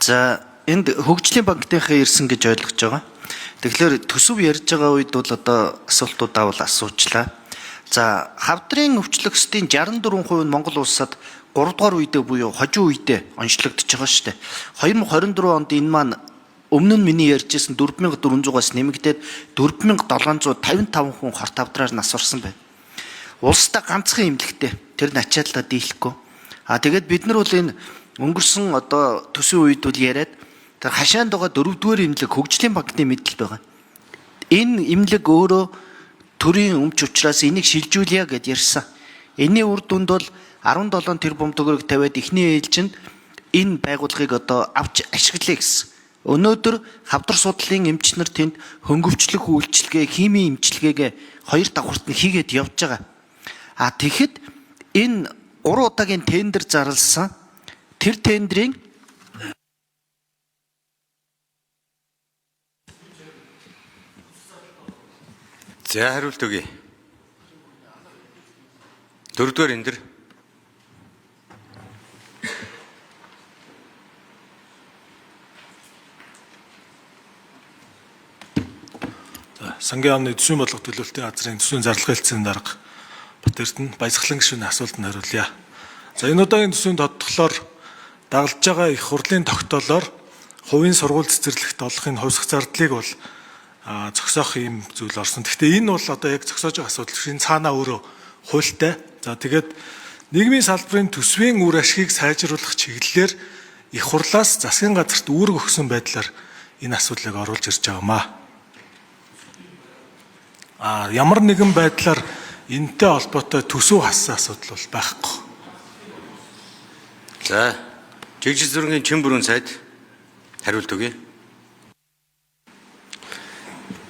За, энд хөгжлийн банкныхаа ирсэн гэж ойлгож байгаа. Тэгэхээр төсөв ярьж байгаа үед бол одоо асуултуудаа бол асуучлаа. За, хавдрын өвчлөгсдийн 64% нь Монгол улсад 3 дугаар үедээ буюу хожим үедээ онцлогдож байгаа шүү дээ. 2024 онд энэ маань өмнө нь миний ярьжсэн 4400-аас нэмэгдээд 4755 хүн хорт хавдраар нас орсон байна. Улстай ганцхан имлэгтэй тэр нь ачааллаа дийлэхгүй. А тэгээд бид нар бол энэ өнгөрсөн одоо төсвийн үед бол яриад тэр хашаанд байгаа дөрөвдүгээр имлэг хөгжлийн банкны мэдэлд байгаа. Энэ имлэг өөрөө төрийн өмч учраас энийг шилжүүлье гэд ярьсан. Энийн үр дүнд бол 17 тэрбум төгрөг тавиад эхний ээлжинд энэ байгууллагыг одоо авч ашиглая гэсэн. Өнөөдөр хавдар судлалын эмч нар тэнд хөнгөвчлөх үйлчилгээ, химийн эмчилгээгээ хоёр давхарт нь хийгээд явж байгаа. А тэгэхэд энэ 3 удаагийн тендер зарласан. Тэр тендрийн За, хариулт өгье. Дөрөвдүгээр энэ дэр. За, Сангийн яамны төсвийн бодлого төлөвлөлтийн газрын төсвийн зарлах хэлтсийн дарга Батэрдэн Баясгалан гишүүний асуултанд хариулъя. За, энэ удаагийн төсвийн тодтолоор дагалдж байгаа их хурлын тогтоолоор хувийн сургууль цэцэрлэгт олохын хувьсах зардлыг бол зогсоох юм зүйл орсон. Гэхдээ энэ бол одоо яг зогсоож байгаа асуудал биш. Энэ цаанаа өөрөө хуультай. За, тэгээд нийгмийн салбарын төсвийн үр ашигыг сайжруулах чиглэлээр их хурлаас засгийн газарт үүрэг өгсөн байдлаар энэ асуудлыг оруулж ирж байгаамаа. Ямар нэгэн байдлаар энэтэй холбоотой төсөв хассан асуудал бол байхгүй. За, жигжил зүрхний чин бүрэн сайд хариулт өгье.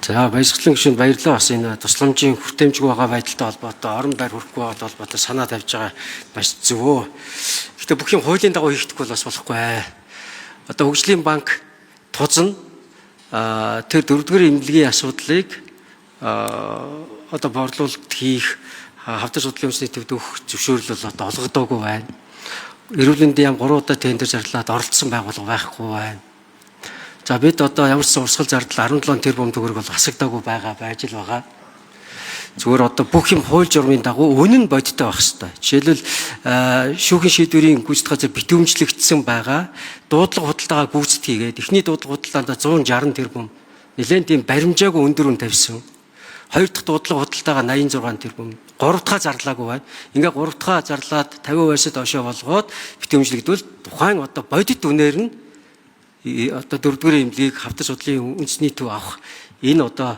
За, баясгалан гишүүнд баярлалаа. Бас энэ тусламжийн хүртээмжгүй байгаа байдалтай холбоотой, орон байр хүрэхгүй байгаатай холбоотой санаа тавьж байгаа маш зөв. Гэхдээ бүх юм хуулийн дагуу хийхдэггүй бол бас болохгүй. Одоо хөгжлийн банк тузна тэр дөрөвдүгээр эмнэлгийн асуудлыг одоо борлуулалт хийх хавдар судлалын үндэсний төвд өгөх зөвшөөрөл бол одоо олгодоогүй байна. Эрүүл мэндийн яам 3 удаа тендер зарлаад оролцсон байгууллага байхгүй байна. За, бид одоо ямар ч урсгал зардал 17 тэрбум төгрөг бол хасагдаагүй байгаа байж л байгаа. Зүгээр одоо бүх юм хууль журмын дагуу үнэн бодиттой байх хэрэгтэй. Жишээлбэл шүүхийн шийдвэрийн гүйцэтгэх газар битүүмжлэгдсэн байгаа дуудлага худалдаагаа гүйцэтгийгээд эхний дуудлага худалдаанд 160 тэрбум нэлээд тийм баримжаагүй өндөр үн тавьсан. Хоёр дахь дуудлага худалдаагаа 86 тэрбум, гурав дахь зарлаагүй байна. Ингээ гурав дахь зарлаад 50%-аас доошоо болгоод битүүмжлэгдвэл тухайн одоо бодит үнээр нь одоо дөрөвдүгээр эмнэлгийг хавдар судлалын үндэсний төв авах энэ одоо